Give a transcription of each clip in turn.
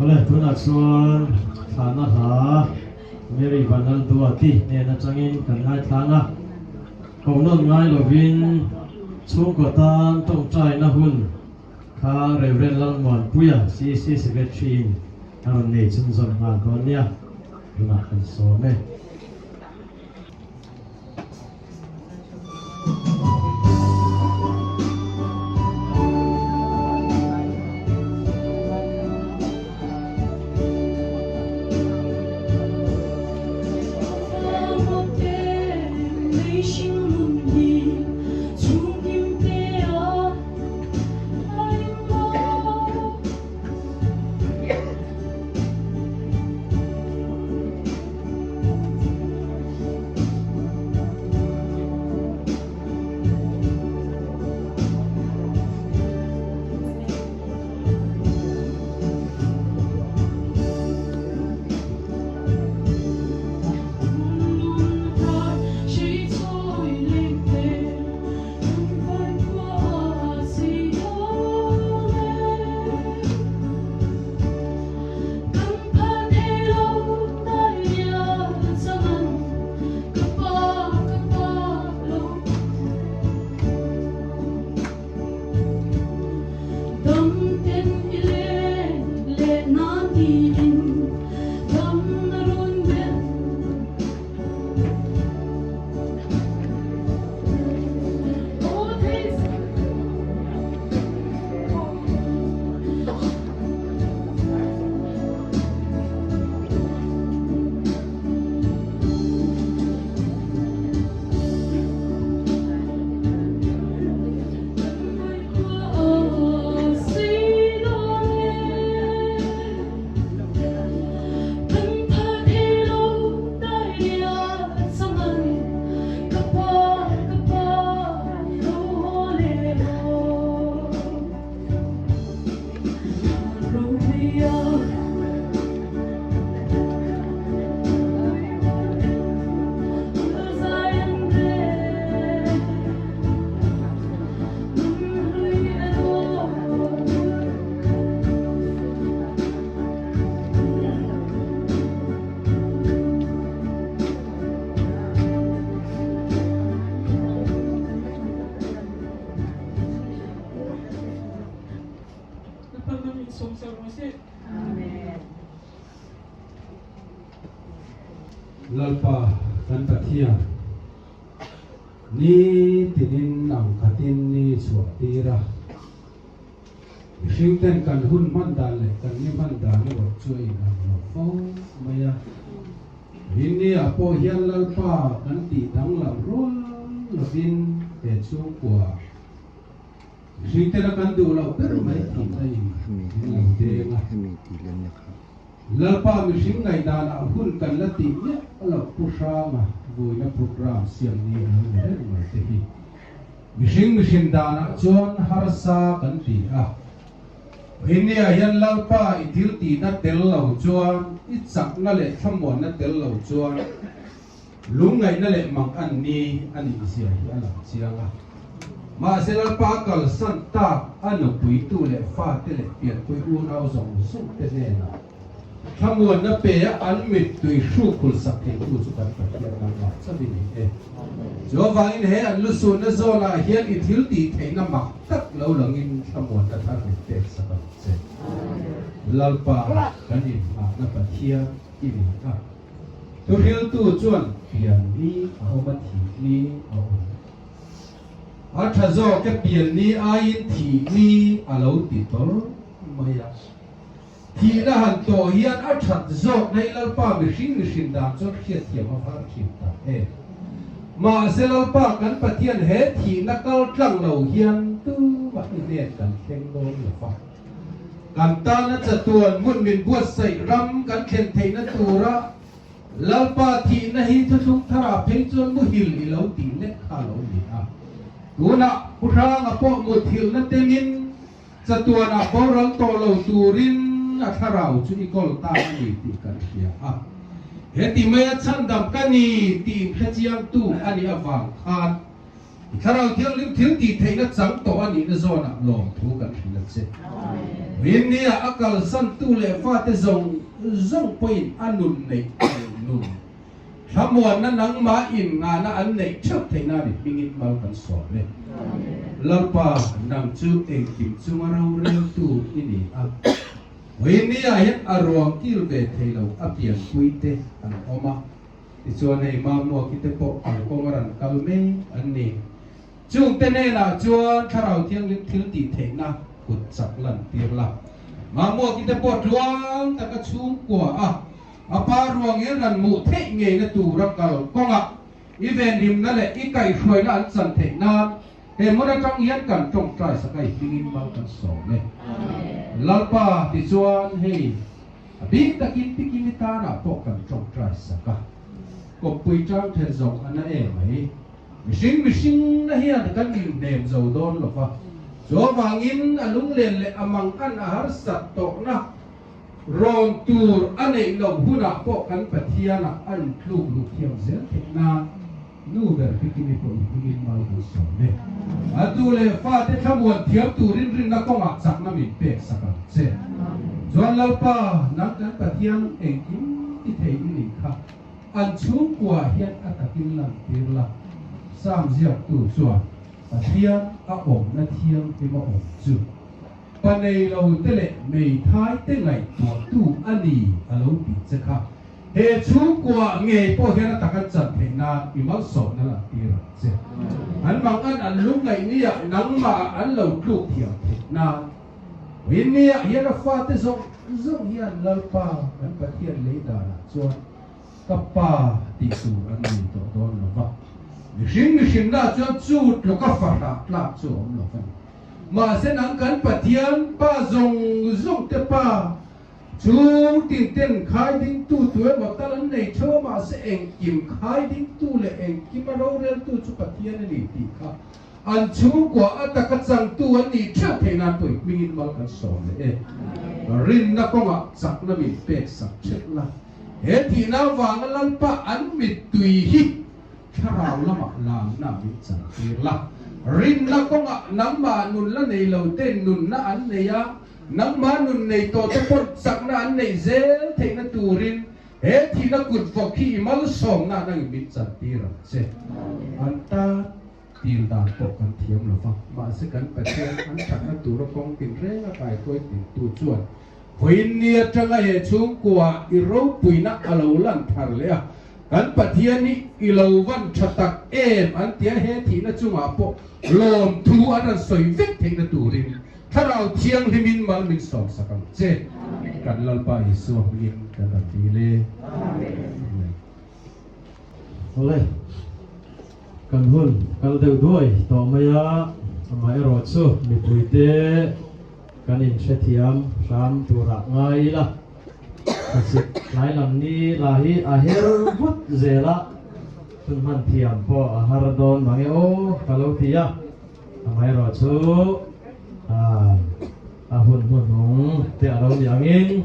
Awle, tunah chuan thlahna hla Mary Vanlalduati hnen atangin kan ngaithlang a, kohnawn ngai lovin chhungkaw tan tawngtaina hun kha Rev. Lalmuanpuia CC Secretary-in a rawn nei chhunzawm nghal dawn nia, tunah kan sawm e. Lalpa kan Pathian, ni tinin ang khatin ni chhuah tir a, mihring ten kan hun hman dan leh kan ni hman dan erawh chu a inang lo fo mai a. Rinni ah pawh hian Lalpa kan tih danglam rual lovin he chhungkua Hringtena kan duh loh ber mai tih a in min lo deng a. Lalpa mihring ngaihdanah hun kan la tih miah loh Pu Hranga vuina programme siam ni a lo ni reng mai te hi. Mihring mihrin danah chuan harsa kan ti a. Rinniah hian Lalpa i thil tihna tel lo chuan, i chakna leh thlamuanna tel lo chuan Lungngaihna leh mang an ni a nih zia hi a lang chiang a. Mahse Lalpa kalsan tak a nupuitu leh fate leh pianpui unau zawng zawng te hnenah thlamuanna pe a an mittui hrukhul sak theitu chu kan Pathian nangmah chauh i ni e. Chu avangin he an lusunna zawnah hian i thil tih theihna mak tak lo langin thlamuanna thar min pek sak ang che. Lalpa kan inngahna Pathian i ni a. Thuhriltu chuan pian ni a awm a thih ni a awm. A tha zawk e pian ni aiin thih ni a lo ti tawr mai a. Thihna han tawh hian a that zawk na hi Lalpa mihring mihrin dan chuan hriatthiam a var thin tak e. Mahse Lalpa kan Pathian he thihna kal tlang lo hian tumah i hnen kan thleng dawn lo va. Kan tana chatuan hmun min buatsaih ram kan thlen theihna tura Lalpa thihna hi thuthlung tharah phei chuan muhil i lo tih lek kha a lo ni a. Tunah Pu Hranga pawh muthilhna temin chatuanah boral tawh lo turin a thlarau chu i kawl ta a ni tih kan hria a. Heti maia chhandam ka ni tih inhrechiangtu a nih avang khan. I Thlarau Thianghlim thil tih theihna chang tawh a nihna zawnah lawmthu kan hrilh a che. Rinnia a kalsantu leh fate zawng zawng pawhin a nun neih ang nun thlamuanna nangmah inngahna an neih theuh theih nan i hmingin mal kan sawm e. Lalpa, nang chu engkim chunga roreltu i ni a. Rinnia hian a ruang kil ve thei lo a pianpuite an awm a. Tichuan hei Mamua kite pawh an kawng a rawn kal mek an ni. Chungte hnenah chuan Thlarau Thianghlim thil tih theihna kut chak lan tir la. Mamua kite pawh tluang taka chhungkua a a pa ruang in rawn hmuh theih ngeina tura kal kawngah i venhimna leh i kaihhruaina an chan theih nan he hmun atang hian kan tawngtai sak a i hmingin mal kan sawm e. Lalpa tichuan hei A bik takin Pikini tanah pawh kan tawngtai sak a, kawppui tang then zawng a na em mai. Mihring mihring na hian kan inhnem zo dawn lo va, chu avangin a lunglen leh a mangan a harsat tawhna rawn tur a neih loh hunah pawh kan Pathianah a intluk luh thiam zel theih nan Nu ber Pikini pawh i hmingin mal kan sawm e. A tu leh fate thlamuan thiam turin rinna kawngah chakna min pek sak ang che. Chuan Lalpa, nang kan Pathian engkim ti thei i nih kha an chhungkuaah hian a takin lantir la. Sam ziaktu chuan Pathian a awmna thianghlim a awm chu pa nei lo te leh meithai te ngaihtuahtu a ni a lo tih che kha. He chhungkua ngei pawh hian a tak an chan theih nan i malsawmna lan tir ang che. An mang an an lungngaih nia nangmah an lo tluk thiam theih nan. Vawiin nia hian a fate zawng zawng hian Lalpa kan Pathian lei danah chuan ka pa tih tur an nei tawh dawn lo va. Mihring mihrinna chuan chu tluka fahrah tlak chu a awm lo va ni. Mahse nang kan Pathian pa zawng zawng te pa Chung tin ten khai dingtu tu emaw tal an nei theuh a, mahse engkim khai dingtu leh engkim a roreltu chu Pathian a ni tih kha an chhungkua a taka changtu an nih theuh theih nan pawh i hmingin mal kan sawm leh e. Rinna kawngah chakna min pek sak theuh la, he thihna avanga Lalpa an mittui hi thlarau lamah lamna min chantir la, rinna kawngah nangmah nun la nei lo ten nunna an nei a, Nangmah nun nei tawh te pawh chakna an neih zel theihna turin he thihna kut vawk hi i malsawmna an angin min chantir ang che. An tan dil dan pawh kan thiam lo va, mahse kan Pathian an thatna tura kawng tinreng a kaihruai tintu chuan vawiin ni atanga he chhungkua i ropuina a lo lan thar leh a, kan Pathian hi i lo van tha tak em an tia he thihna chungah pawh lawmthu an rawn sawi vek theihna turin Thlarau Thianghlimin mal min sawmsak ang che. Kan Lalpa Isua hmingin kan rawn dil e. Amen. Awle, kan hun kal deuh duai tawh mai a, amaherawh chu mipuite kan inhrethiam hram turah ngai ila, thlasik tlai lam ni lah hi a her vut zel a, hun hman thiam pawh a har dawn mange aw ka lo ti a. Amaherawh chu a hun hnuhnung te a lo ni angin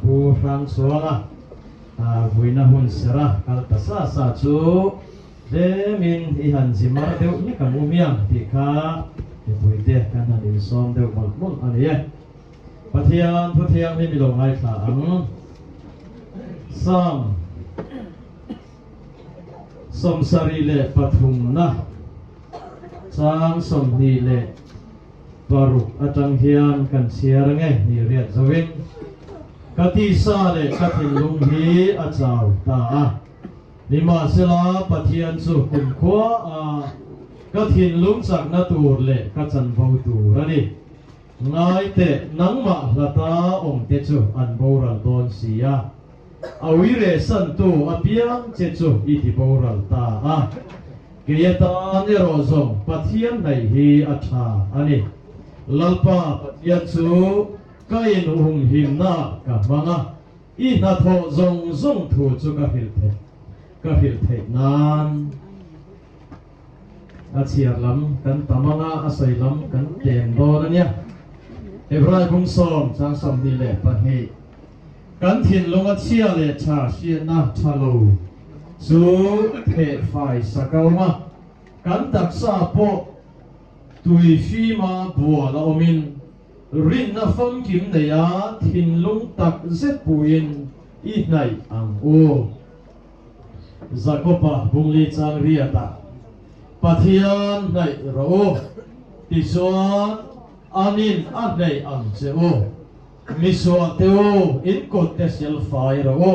Pu Hrangchuanga vuina hun sera kal ta sa sa chu tlemin i han zi mar deuh hlek ang u miang tih kha mipuite kan han insawm deuh mawlh mawlh a ni e. Pathian thu thianghlim i lo ngaithla ang. Psalm. 73 chang 26 atang hian kan chhiar ange ni riat zoin ka tisa leh ka thinlung hi a chau ta a, nimahsela Pathian chu kumkhua a ka thinlung chakna tur leh ka chanvo tur a ni. Ngai teh, nangmah hlata awmte chu an boral dawn si a, a uire santu apiang che chu i ti boral ta a. Kei atan erawh zawng Pathian hnaih hi a tha a ni. Lalpa Pathian chu ka inhumhimnaah ka hmang a, i hnathawh zawng zawng thu chu ka hrilh theih ka hrilh theih nan. A chhiar lam kan tam anga a sawi lam kan tlem dawn a nia. Hebrai bung sawm chang 22 Kan thinlunga chhia leh tha hriatna tha lo chu theh fai sak a awm a. Kan taksa pawh tui fima bual a awmin rinna famkim neia thinlung tak zet puiin i hnaih ang u. Jakoba bungli chang riatah, Pathian hnaih rawh u, tichuan anin a hnaih ang che u. Misual te u, in kut te sil fai rawh u.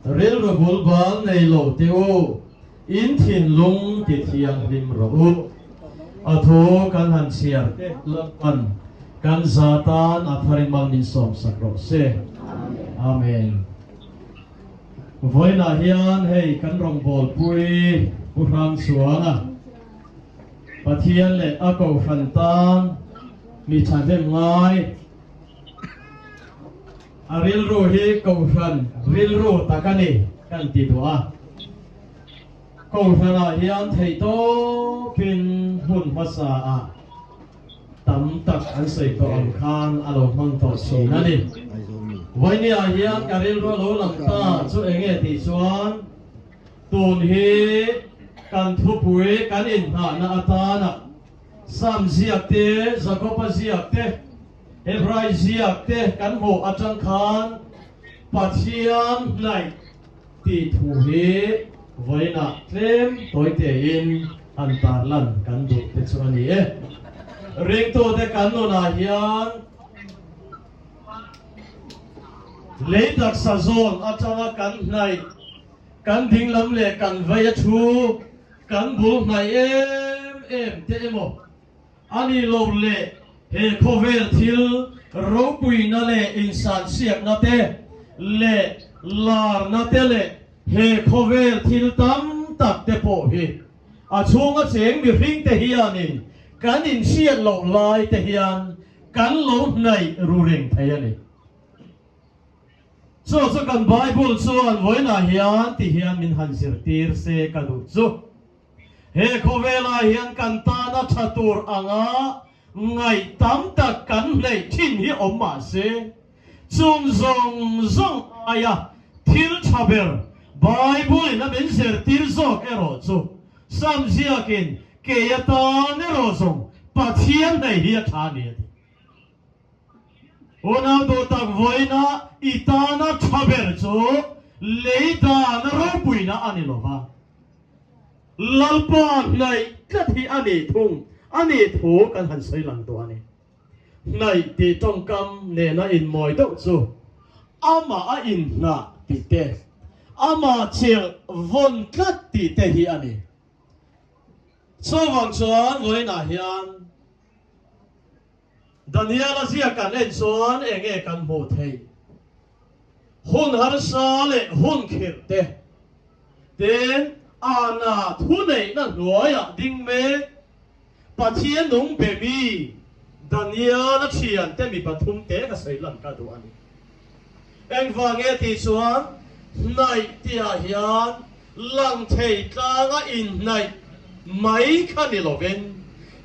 Rilru bul bal nei lo te u, in thinlung ti thianghlim rawh u. A thu kan han chhiar te Lalpan kan za tan a thar in mal min sawm sak rawh se. Amen. Vawiinah hian hei kan rawngbawlpui Pu Hrangchuanga Pathian leh a kohhran tan mi thahnem ngai a rilru hi kohhran rilru tak a ni kan ti duh a. Kohhranah hian theihtawpin hmun hmasa ah tam tak an sawi tawh ang khan a lo hmang tawh thin a ni. Vawinia hian ka rilru a lo lang ta chu eng nge tih chuan tun hi kan thupui kan inhnahna atana Sam ziak te, Jakoba ziak te, Hebrai ziak te kan hmuh atang khan Pathian hnaih tih thu hi vawiinah tlem tawi tein han tarlan kan duh te chu a ni e. Ringtute kan nunah hian lei taksa zawn atanga kan hnaih, kan dinglam leh kan vei a thu kan bul hnaih em em te emaw A ni lo le, he khawvel thil ropuina leh insansiakna te leh larna te leh he khawvel thil tam tak te pawh hi a chhunga cheng mihring te hianin kan inhriat loh lai te hian kan lo hnaih ru reng thei a ni. Chu chu kan Bible chuan vawiinah hian ti hian min han zirtir se ka duh chu. He khawvelah hian kan tana tha tur anga ngaih tam tak kan hleih thin hi awm mah se, chung zawng zawng aia thil tha ber Bible-in a min zirtir zawk erawh chu Sam ziakin kei atan erawh zawng Pathian hei hi a tha a ni a ti. Unau duh tak vawiina i tana tha ber chu lei dana ropuina a ni lova. Lalpa hnaih tlat hi a nih thung a nih thu kan han sawi lang tawh a ni. Hnaih tih tawngkam nena inmawi deuh chu amah a inhnah tih te, amah chirh vawn tlat tih te hi a ni. Chuvang chuan vawiinah hian Daniel-a ziak kan en chuan eng nge kan hmuh theih? Hun harsa leh hun khirh te ten Ana thuneihna hnuaiah ding mek Pathian nung be mi Daniel-a thiante mi pathum te ka sawi lan ka duh a ni. Engvang nge tih chuan hnaih tihah hian lang thei tlanga inhnaih mai kha ni lovin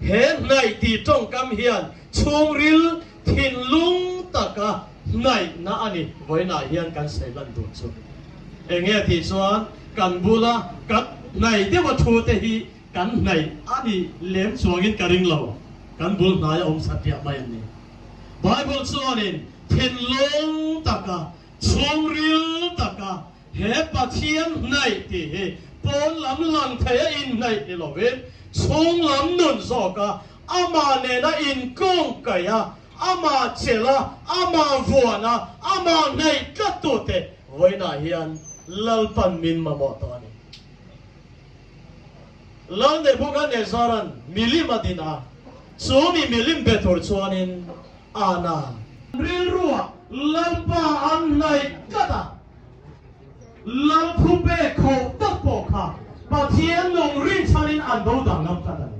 he hnaih tih tawngkam hian chhungril thinlung taka hnaihna a ni. Vawiinah hian kan sawi lan tur chu eng nge tih chuan kan bula kan hnaih deuha thu te hi kan hnaih a nih lem chuangin ka ring lo, kan bul hnaia awm satliah mai an ni. Bible chuanin thinlung taka, chhungril taka he Pathian hnaih tih hi pawn lam lang thei a inhnaih ni lovin chhung lam nun zawka amah nena inkawngkaih a, amah chelh a, amah vuan a, amah hnaih tlat tute vawiinah hian Lalpan min mamawh tawh a ni. Lal Nebuchadnezzar-a'n milim a din a, chu mi milim be tur chuanin Ana. Rilruah Lalpa an hnaih tlat a, Lal thu pek kho tak pawh kha Pathian nung rinchhanin an do danglam tlat a ni.